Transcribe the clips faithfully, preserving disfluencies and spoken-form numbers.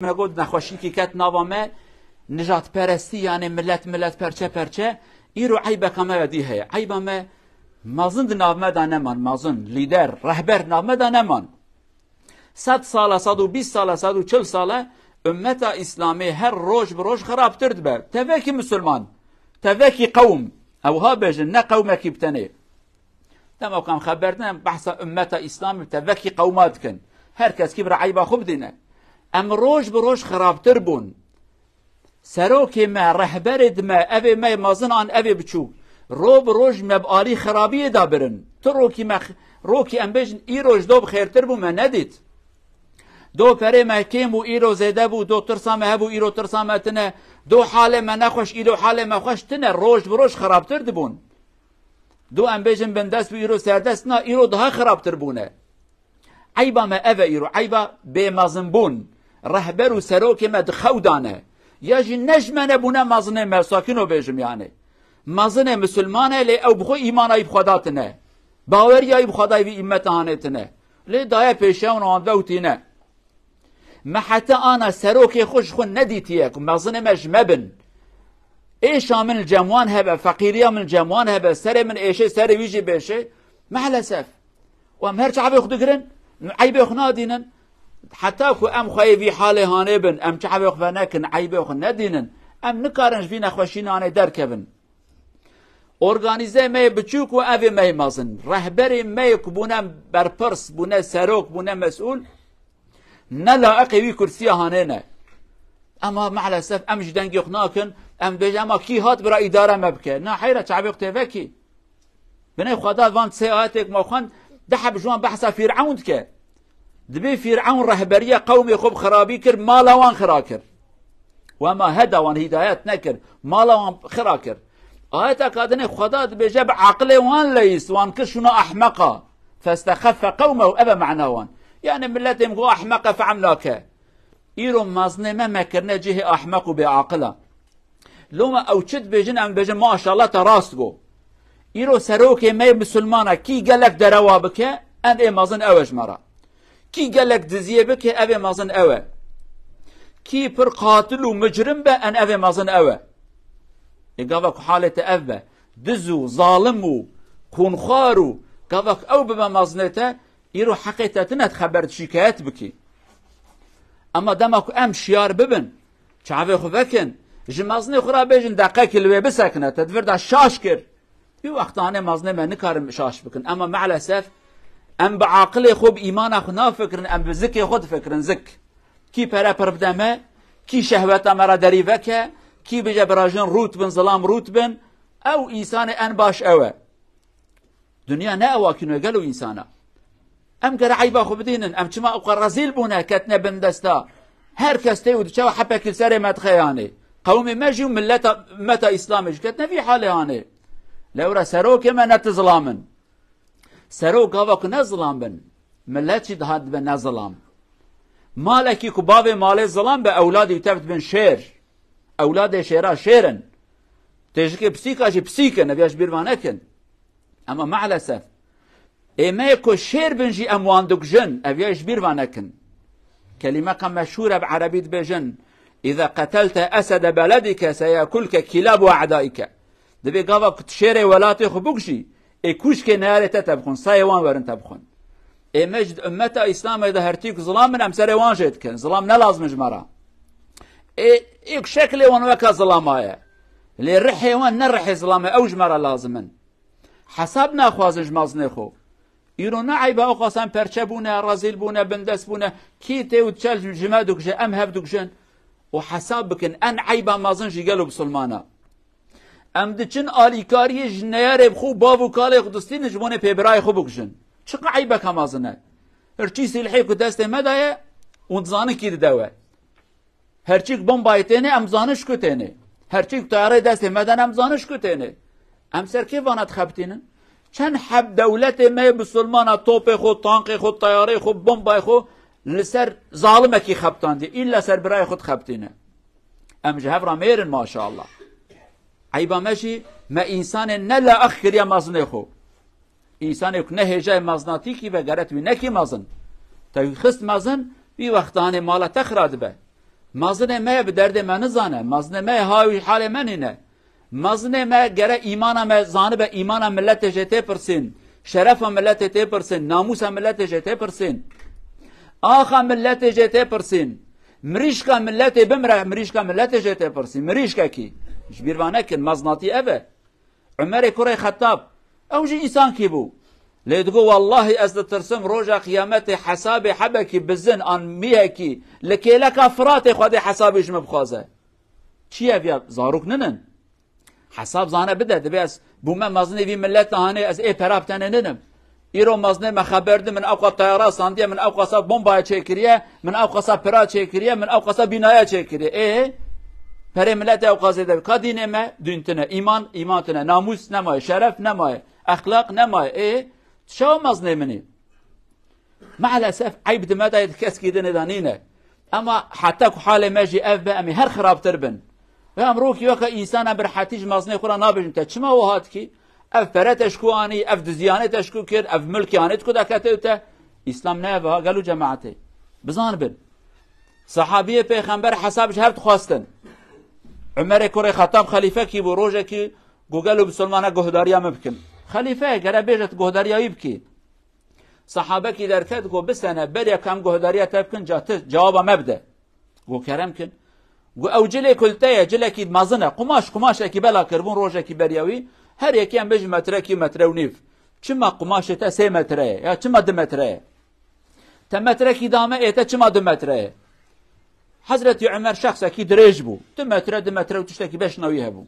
me got nexweşîkî ket nava me, nijadperestî, yanê millet millet, perçe perçe. Îro eybeka me ve dî heye. Eyba me mezin di nav me de neman, mezin, lîder, rehber nav me de neman. Sed sal e, sed û bîst sal e, sed û çil sal e, ummeta Îslamê her roj bi roj xirabtir dibe. Te vekî misilman, te vekî qewm, ew ha bêjin, ne qewmekî bi tenê. Dema ku em xeber didin, em behsa ummeta Îslamê bi te vekî qewma dikin. Her kes kî bira eyba xwe bidîne. Em roj bi roj xirabtir bûn. Serokê me, rehberê di me, evê me mezin an evê biçûk, ro bi roj me bi alî xirabiyê de birin. Tu rokî me, rokî em bêjin, îro ji do bi xêrtir bû me nedît. Do perê me kêm bû, îro zêde bû, do tirsa me hebû, îro tirsa me tine, do halê me nexweş, îro halê me xweş tine, roj bi roj xirabtir dibûn. Do em bêjin bindest bû, îro serdest na, îro daha xirabtir bûne. Eyba me ev e îro, eyba bêmezinbûn. Rehber û serokê me di xew de ne. Ya jî ne ji me nebûne mezinê me, sakîno bêjim yanê. Mezinê misilman e, lê ew bi xwe îmana wî bi Xweda tine. Baweriya wî bi Xwedayê vî îmmeta hanê tine. Lê daye pêşiya wan wan ve û tîne. Me heta ana serokê xwe ji xwe nedîtiye ku mezinê me ji me bin. Êşa min li cem wan hebe, feqîriya min li cem wan hebe, serê min êşê, serê wî jî bêşê. Mehlesef. Û em her çavê xwe digirin, eybê xwe nadînin. Heta ku em xwe yê vî halê hanê bin, em çavê xwe venekin, eybê xwe nedînin, em nikarin ji vî nexweşî nanê derkevin. Organîzeyê me yê biçûk û evê me yê mezin, rehberê me yê ku bûne berpirs, bûne serok, bûne mesûl, ne layiqê wî kursiya hanê ne. Ema maalesef em ji dengê xwe nakin, em dibêjin, ema kî hat bira îdare me bike? Na heyra, çavê xwe tê vekî. Binê Xweda van sê ayetê ku me xwend, deh heb ji wan behsa Fîr'ewn dike. Dibê Fîr'ewn rehberiya qewmê xwe bi xirabî kir, mala wan xira kir. Wema heda wan hidayet nekir, mala wan xira kir. Ayeta kadinê Xweda dibêje, bi aqilê wan leyîst, wan kir şûna ehmeqa. Festexeffe qewmehu, ev e mana wan. Yani milletê min got, ehmeqe fe'em nake. Îro mezinê me me kirine cihê ehmeq û bêaqila. Loma ew çi dibêjin, em dibêjin, maşallah, te rast got. Îro serokê me yê misilmana, kî gelek derewa bike, en ê mezin ew e ji me re. Kî gelek diziyê bike, ev ê mezin ew e. Kî pir qatil û micrim be, en ev ê mezin ew e. Ê gava ku halê te ev be, diz û zalim û xûnxwar û gava ku ew bibe mezinê te, îro heqê te tine tu xeber şîkayet bikî. Ema dema ku em şiyar bibin, çavê xwe vekin, ji mezinê xwe re bêjin, deqekî li wê bisekine, te di vir de şaş kir. Wî wextanê mezinê me nikarin şaş bikin. Ema maalesef em bi aqilê xwe, bi îmana xwe nafikirin, em bi zikê xwe difikirin, zik. Kî pere pir bide me, kî şehweta me re derî veke, kî bije bira jin rût bin, zilam rût bin, ew însanê en baş ew e. Dinya ne ewa kîno gelo însana. Em gere eyba xwe bidînin. Em çima ew qe rezîl bûne, ketine bin desta. Her kes tê û diçe û hepekî li serê me dixe yanê. Qewmê me jî û milleta, ummeta Îslamê jî ketine vî halê hanê. Lewra serokê me ne ti zilam in. Serok gava ku ne zilam bin, millet jî daha dibe ne zilam. Malekî ku bavê malê zilam be, ewladî wî tev dibin şêr. Ewladê şêra şêr in. Têjikê pisîka jî pisîk in, ev ya ji bîr va nekin. Ema maalesef, ê me ku şêr bin jî em wan dikujin, ev ya ji bîr va nekin. Kelîmeka meşhûr e bi erebî dibêjin, "Îza qetelte esede beledike seyakulke kîlabu a'daike." Dibê gava ku tu şêrê welatê xwe bikujî, ê kûşkê neyarê te te bixwin, sayê wan werin te bixwin. Ê me ji ummeta Îslamê de her tî ku zilam bin, em serê wan jê dikin. Zilam ne lazim in ji me re. Ê, ê ku şeklê wan weka zilama ye. Lê rihê wan ne rihê zilam e, ew ji me re lazim in. Hesab naxwazin ji mezinê xwe. Îro ne eyba, ew qasan perçe bûne, rezîl bûne, bindest bûne. Kî tê û diçe ji me dikuje, em hev dikujin. Û hesab bikin, en eyba mezin jî gelo bisilmana. Em diçin alîkariyê ji neyarê bi xwe û bav û kalê xwe distînin ji bonê pêbirayê xwe bikujin. Çiqa eybeka mezin e. Hirçî sîlhê ku destê me de ye, hûn dizanin kî dide we. Herçîk bombayê têne, em zanin ji ku têne. Herçîk tayarê destê me de ne, em zanin ji ku têne. Em ser kê vana dixebitînin? Çend heb dewletê me yê misilmana topê xwe, tankê xwe, tayarê xwe, bombayê xwe li ser zalimekî xebitandî, îlla ser birayê xwe dixebitîne. Em ji hev re mêr in maşallah. Eyba me jî me însanê ne laiq kiriye mezinê xwe. Însanê ku ne hêjayê mezinatîkî ve geret wî nekî mezin. Te wî xist mezin, vî wextanê mala te xira dibe. Mazinê me ye bi derdê me nizane. Mazinê me ye ha wî halê me nîne. Mazinê me gere îmana me zanibe, îmana miletê jê tê pirsîn. Şerefa miletê tê pirsîn. Namûsa miletê jê tê pirsîn. Axa miletê jê tê pirsîn. Mirîşka miletê bimre, mirîşka miletê jê tê pirsîn. Mirîşkekî. Ji bîr va nekin, maznatî ev e. Umerê kurê Xettab, ew jî însankî bû. Lê digo, wallahî ez ditirsim roja qiyametê hesabê hebekî bizin an mîhekî li kêleka Firatê Xwedê hesabê ji min bixwaze. Çi ye viya zarok ninin? Hesab zane bide, dibê ez bûme mezinê vî millet hanê, ez ê pera bi tenê ninim. Îro mezinê me xeber di, min ewqa teyara sandiye, min ewqasa bombaya çêkiriye, min ewqasa pira çêkiriye, min ewqasa bînaya çêkiriye. Ê, perê milletê ewqa zêde bi. Ka dînê me, dîn tine. Îman, îman tine. Namûs nemaye, şeref nemaye, exlaq nemaye. Ê, tu çawa mezinê min î? Maalesef eyb di me de ye, di keskî dinê de nîne. Ema heta ku halê me jî ev be, em ê her xirabtir bin. Ve em rokî weke însana bi rehetî ji mezinê xwe re nabêjin te çima wiha dikî? Ev pere te ji ku anî, ev diziyane te ji ku kir, ev milkê anê tu ku dekete te? Îslam ne ev ha, gelo cemaetê. Bizan bin. Sahabiyê pêxember hesab ji hev dixwestin. Umerê kurê Xettab xelîfekî bû, rojekî got, gelo bisilmana guhdariya min bikin. Xelîfe ye, gere bêje tu guhdariya wî bikî. Sahabekî derket, got, bisene, beriya ku em guhdariya te bikin, ca tu cewaba me bide. Got, kerem kin. Got, ew cilê ku li te ye, cilekî mezin e, qumaş, qumaşekî bela kiribûn, rojekî beriya wî, her yekî em bêjin metrekî, metre û nîv. Çima qumaşê te sê metre ye, ya çima du metre ye? Te metrekî dame, ê te çima du metre ye? Hezretî Umer şexsekî dirêj bû. Du metre, du metre û tiştekî beşna wî hebû.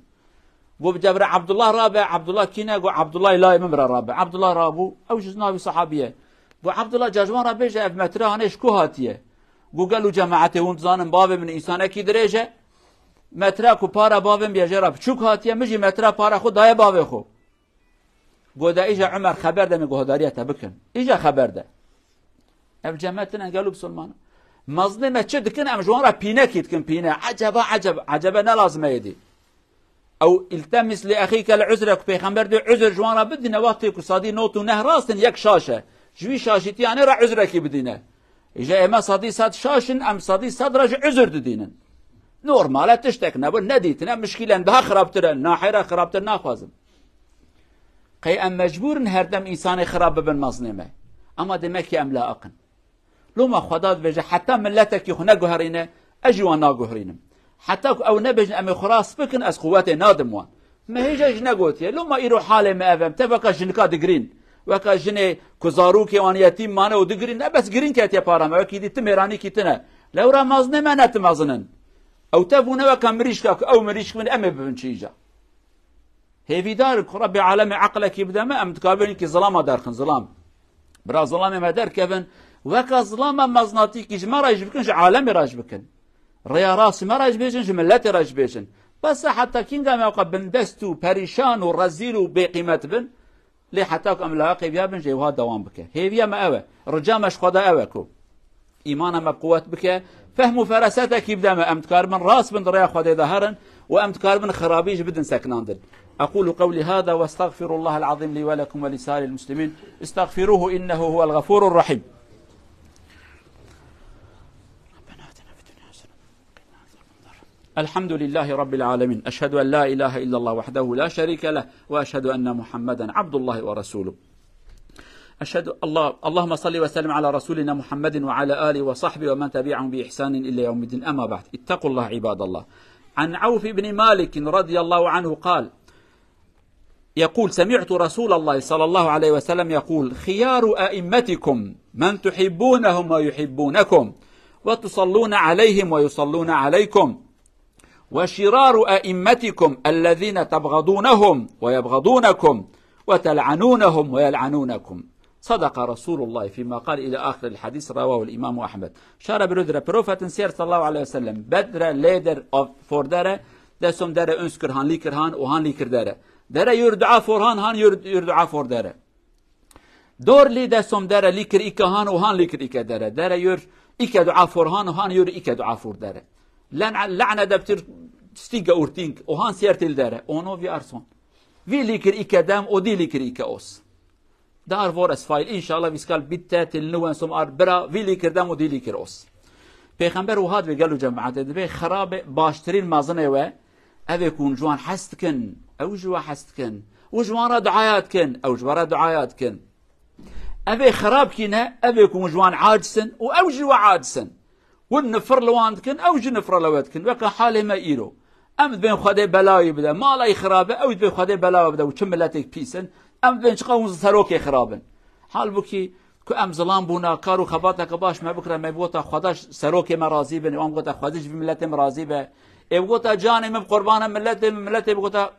Got, bi cevre Abdullah rabe, Abdullah kî ne? Got, Abdullah layê min bira rabe. Abdullah rabû, ew jî navî sahabî ye. Got, Abdullah, ca ji wan re bêje, ev metre hanê ji ku hatiye? Got, gelo cemaetê hûn dizanin bavê min însanekî dirêj e. Metre ku para bavê min bêje re biçûk hatiye, min jî metre para xwe daye bavê xwe. Got, de îja Umer xeber de, min guhdariya te bikin. Îja xeber de. Ev cemaetine gelo bisilman. Mezinê me çi dikin, em ji wan re pînekî dikin, pîne. Eceba, eceb, ecebe ne lazim e êdî. Ew iltemis li exîke l-uzre ku pêxember dê uzr ji wan re bidîne, wextê ku sedî nod û neh rast in, yek şaş e. Ji wî şaşîtiyanê re uzrekî bidîne. Îja ême sedî sed şaş in, em sedî sed re jî uzr didînin. Normal e, tiştek nebû, nedîtine, mişkîlen daha xirabtir e, nahêra xirabtir naxwazim. Qey em mecbûr in her dem însanê xirab bibin mezinê me. Ema demek ki em laiq in. Loma Xweda dibêje, heta miletekî xwe neguherîne, ez jî wan naguherînim. Heta ku ew nebêjin, em ê xwe rast bikin, ez quwetê nadim wan. Me hêja jî negotiye. Loma îro halê me ev e, em te weka jinika digirîn. Weka jinê ku zarokê wan yetîm mane û digirîn, ne bes girîn ketiye para me, wekî dî ti mêranîkî tine. Lewra mezinê me ne ti mezin in. Ew tev bûne weka mirîşka ku ew mirîşk bin, em ê bibin çi îca. Hêvîdar in ku Rebbê alemê eqlekî bide me, em dikaribin ki zilama derxin, zilam. Bira zilamê me derkevin, weka zilama meznatîkî ji me re jî bikin, ji alemê re jî bikin. Rêya rast ji me re jî bêjin, ji miletê re jî bêjin. Bes e, heta kînga me weka bindest û perîşan û rezîl û bêqîmet bin. Lê heta ku em layiqê viya bin, jê wiha dewam bike. Hêviya me ew e. Rica me ji Xweda ew e ku îmana me bi quwet bike, fehm û ferasetekî bide me, em dikaribin rast bin di rêya Xwedê de herin û em dikaribin xirabî jî bidin sekinandin. أقول قولي هذا وأستغفر الله العظيم لي ولكم ولسائر المسلمين. استغفروه إنه هو الغفور الرحيم. الحمد لله رب العالمين. أشهد أن لا إله إلا الله وحده لا شريك له، وأشهد أن محمدا عبد الله ورسوله. أشهد الله، اللهم صل وسلم على رسولنا محمد وعلى آله وصحبه ومن تبعهم بإحسان إلى يوم الدين. أما بعد، اتقوا الله عباد الله. عن عوف بن مالك رضي الله عنه قال، يقول: سمعت رسول الله صلى الله عليه وسلم يقول: خيار أئمتكم من تحبونهم ويحبونكم، وتصلون عليهم ويصلون عليكم، وشرار أئمتكم الذين تبغضونهم ويبغضونكم، وتلعنونهم ويلعنونكم. صدق رسول الله فيما قال إلى آخر الحديث، رواه الإمام أحمد. Şara biro dire, Profetin ser sallallahu aleyhi ve sellem, bedre lê der av fordere, desom dere uns kir han lî kir han û han lî kir dere. Dere yur dua for han, han yur, yur dua for dere. Dor lî desom dere lî kir îke han û han lî kir îke dere. Dere yur îke dua for han û han yur îke dua for dere. Len, la'ne deptir stige urting û han sertil dere. Ono vi arson. Vi lî kir îke dem û dî lî kir îke os. Dar vor es fail. İnşallah viskal bitte til nuen som ar bira, vi lî kir dem û dî lî kir os. Pêxember wiha dibê gelo cemaetê, dibê xerabe baştirîn mezinê we, ev ê ku hûn ji wan hez dikin, ew ji we hez dikin. Û ji wan re duaya dikin, ew ji we re duaya dikin. Ev ê xerabkî ne, ev ê ku hûn ji wan aciz in û ew ji we aciz in. Hûn nifir li wan dikin, ew jî nifre li we dikin. Weke halê me îro. Em dibên Xwedê belayê bide. Mala wî xirab e, ew dibê Xwedê belawa bide û çi miletêk pîs in. Em dibên çiqa hûn serokê xirab in. Halbûkî ku em zilam bûna, kar û xebateke baş me bikira, me bigota Xweda serokê me razî bin, wan bigota Xwedê ji vî miletê min razî be. Ê bigota canê min bi qurbana miletê min, miletê bigota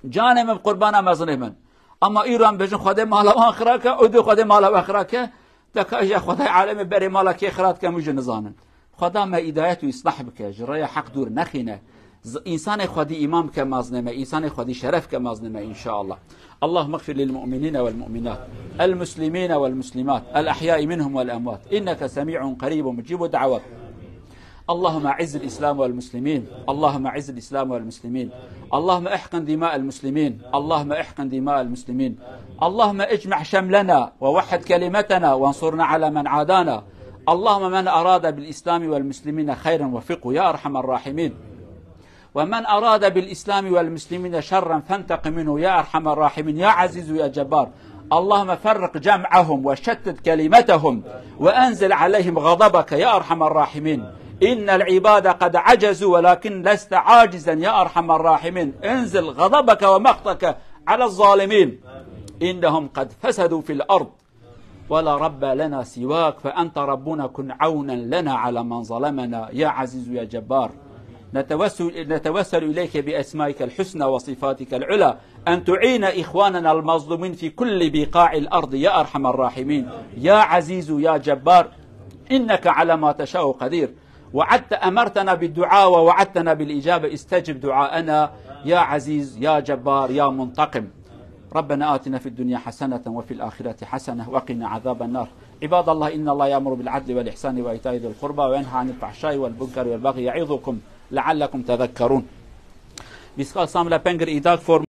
canê min bi qurbana mezinê min. Ama îro em bêjin Xwedê mala wan xira ke, ew dê Xwedê mala we xira ke, de ka ji Xwedayê alemê berê mala kê xira dike, em jî nizanin. Xweda me îdayet û îslah bike, ji rêya heq dûr nexîne. Z-, însanê Xwedî îman bike mezinê me, însanê Xwedî şeref ke mezinê me, înşaallah. اللهم اغفر للمؤمنين والمؤمنات، المسلمين والمسلمات، الأحياء منهم والأموات، إنك سميع قريب مجيب الدعوات. اللهم أعز الإسلام والمسلمين، اللهم أعز الإسلام والمسلمين، اللهم احقن دماء المسلمين، اللهم احقن دماء المسلمين، اللهم اجمع شملنا ووحد كلمتنا وانصرنا على من عادانا. اللهم من أراد بالإسلام والمسلمين خيرا وفقه يا أرحم الراحمين. ومن أراد بالإسلام والمسلمين شرا فانتقم منه يا أرحم الراحمين يا عزيز يا جبار. اللهم فرق جمعهم وشتت كلمتهم وأنزل عليهم غضبك يا أرحم الراحمين. إن العباد قد عجزوا ولكن لست عاجزا يا أرحم الراحمين. انزل غضبك ومقتك على الظالمين. إنهم قد فسدوا في الأرض. ولا رب لنا سواك، فأنت ربنا، كن عونا لنا على من ظلمنا، يا عزيز يا جبار. نتوسل، نتوسل إليك بأسمائك الحسنى وصفاتك العلى أن تعين إخواننا المظلومين في كل بقاع الأرض، يا أرحم الراحمين، يا عزيز يا جبار، إنك على ما تشاء قدير. وعدت، أمرتنا بالدعاء ووعدتنا بالإجابة، استجب دعاءنا يا عزيز يا جبار يا منتقم. ربنا آتنا في الدنيا حسنة وفي الآخرة حسنة وقنا عذاب النار. عباد الله، إن الله يأمر بالعدل والإحسان وإيتاء ذي القربى وينهى عن الفحشاء والمنكر والبغي يعظكم لعلكم تذكرون. Bîst Samla Pengir îdak form